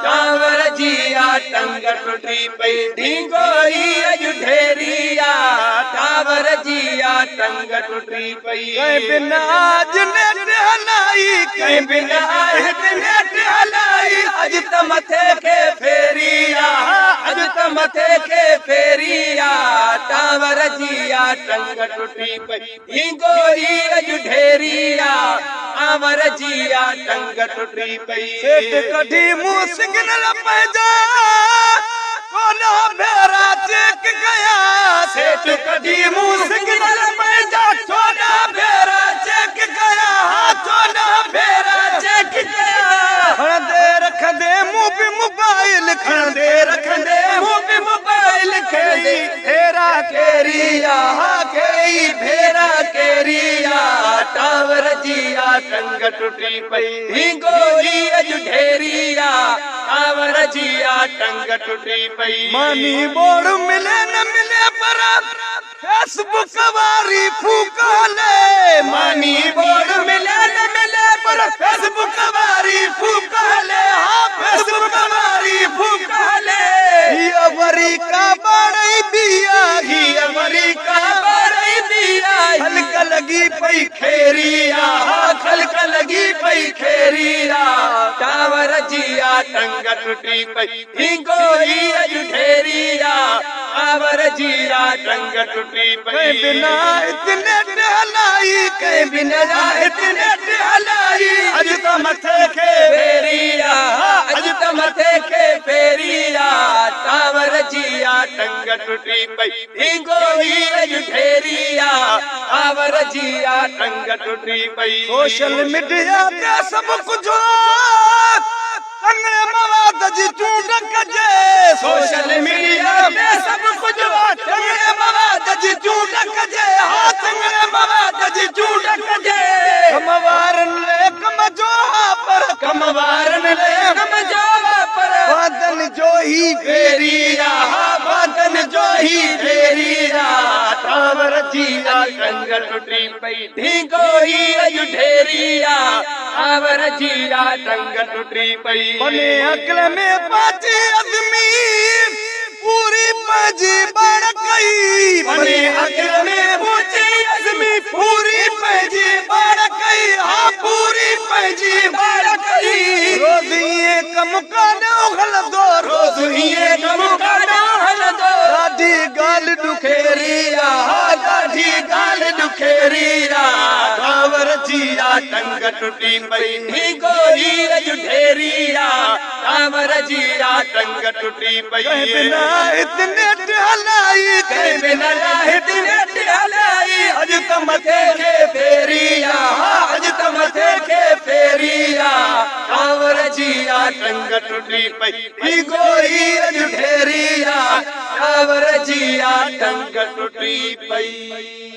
Tower جي آ ٽنگ ٽٽي پئي. ڍينگوري اڄ ڍيري آ، ٽاور جي آ ٽنگ ٽٽي پئي. ڪنهن به نه اڄ نيٽ هلائي، ڪنهن به نه اڄ نيٽ هلائي. اڄ ته مٿي کي ڦيري آ، اڄ ته مٿي کي ڦيري آ، ٽاور جي آ ٽنگ ٽٽي پئي. ڍينگوري اڄ ڍيري آ، ٽاور جي آ ٽنگ ٽٽي پئي. سيٽ ڪڍي مون سگنل پنهنجا، چوڏهن ڀيرا چيڪ ڪيا. سيٽ ڪڍي مون سگنل پنهنجا، 14 ڀيرا چيڪ ڪيا، ها 14 ڀيرا چيڪ ڪيا. کڻندي رکندي مون به موبائل، کڻندي رکندي مون به موبائل، ڪيئي ڀيرا ڪيري آ، ها ڪيئي ڀيرا ڪيري آ، ٽاور جي آ ٽنگ ٽٽي پئي. ڍينگوري اڄ ڍيري آ، ٽاور جي آ ٽنگ ٽٽي پئي. ماني ٻوڙ ملي نه ملي پر فيس بڪ واري ڦوڪ هلي. ماني ٻوڙ ملي نه ملي پر فيس بڪ واري ڦوڪ هلي، ها فيس بڪ واري ڦوڪ هلي. هيء وري ڪا ٻاڙئي ٻي آ، هيء وري ڪا ٻاڙئي ٻي آ. خلق لڳي پئي کيري آ، ها خلق لڳي پئي کيري آ، ٽاور جي آ ٽنگ ٽٽي پئي. ڍينگوري اڄ ڍيري آ، ٽاور جي آ ٽنگ ٽٽي پئي. ڪنهن به نه هت نيٽ هلائي، ڪنهن به نه هت نيٽ هلائي. اڄ ته مٿي کي ڦيري آ، اڄ ته مٿي کي ڦيري آ، ٽاور جي آ ٽنگ ٽٽي پئي. ڍينگوري اڄ ڍيري آ، ٽاور جي آ ٽنگ ٽٽي پئي. سوشل ميڊيا تي سڀ ڪجهه آ، چڱي مواد جي چونڊ ڪجي. سوشل ميڊيا تي سڀ ڪجهه آ، چڱي مواد جي چونڊ ڪجي، ها چڱي مواد جي چونڊ ڪجي. ڪم وارن لئه ڪم جو آ پر، ڪم وارن لئه ڪم جو آ پر، وعدن جو هي ڦيري آ، ها وعدن جو هي ڦيري آ، ٽاور جي آ ٽنگ ٽٽي پئي. ڍينگوري اڄ ڍيري آ، ٽاور جي آ ٽنگ ٽٽي پئي. پني عقل ۾ پهچي ازمي، پوري پنهنجي ٻاڙ ڪئي. پني عقل ۾ پهچي ازمي، پوري پنهنجي ٻاڙ ڪئي، ها پوري پنهنجي ٻاڙ ڪئي. روز ائين ڪم ڪانه هلندو، روز ائين ڪم ڪانه هلندو. ڏاڍي ڳالهه ڏکيري آ، ها ڏاڍي ڳالهه ڏکيري آ، ٽاور جي آ ٽنگ ٽٽي پئي. ڍينگوري اڄ ڍيري آ، ٽاور جي آ ٽنگ ٽٽي پئي. ڪنهن به نه هت نيٽ هلائي، ڪنهن به نه هت نيٽ هلائي. اڄ ته مٿي کي ڦيري آ، ها اڄ ته مٿي کي ڦيري آ، ٽاور جي آ ٽنگ ٽٽي پئي. ڍينگوري اڄ ڍيري آ، ٽاور جي آ ٽنگ ٽٽي پئي.